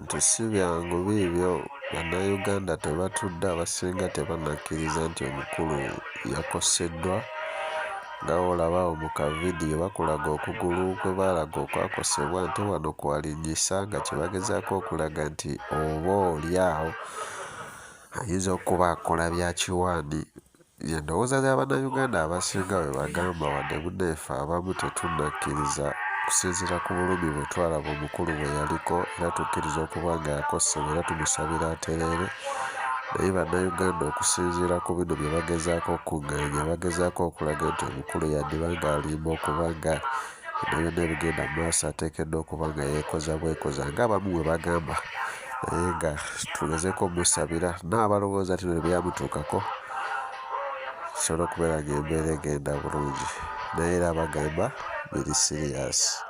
Nti si byangu biibyo. Bannayuganda tebatudde, abasinga tebannakkiriza nti omukulu yakoseddwa. Nga bw'olaba awo mu kavidiyo bakulaga okugulu kwe baalaga okwakosebwa nti wano kwalinnyisa nga kye bagezaako okulaga nti oba oli awo ayinza okuba akola bya kiwaani. Y'endowooza ya Bannayuganda abasinga bwe bagamba wadde munnaffe abamu tetunnakkiriza kusinziira ku bulumi bwe twalaba omukulu bwe yaliko era tukkiriza okuba nga yakosebwa era tumusabira atereere. Naye Bannayuganda okusinziira ku bino bye bagezaako okukungaanya bagezaako okulaga nti omukulu yandiba ng'alimba okuba nga Byonna byonna ebigenda mu maaso ateekeddwa okuba nga yeekoza bwekoza ng'abamu bwe bagamba naye nga tugezeeko omusabira n'abalowooza nti bino byamutuukako kisobola okubeera ng'embeera egenda bulungi naye era bagamba biri siriyasi.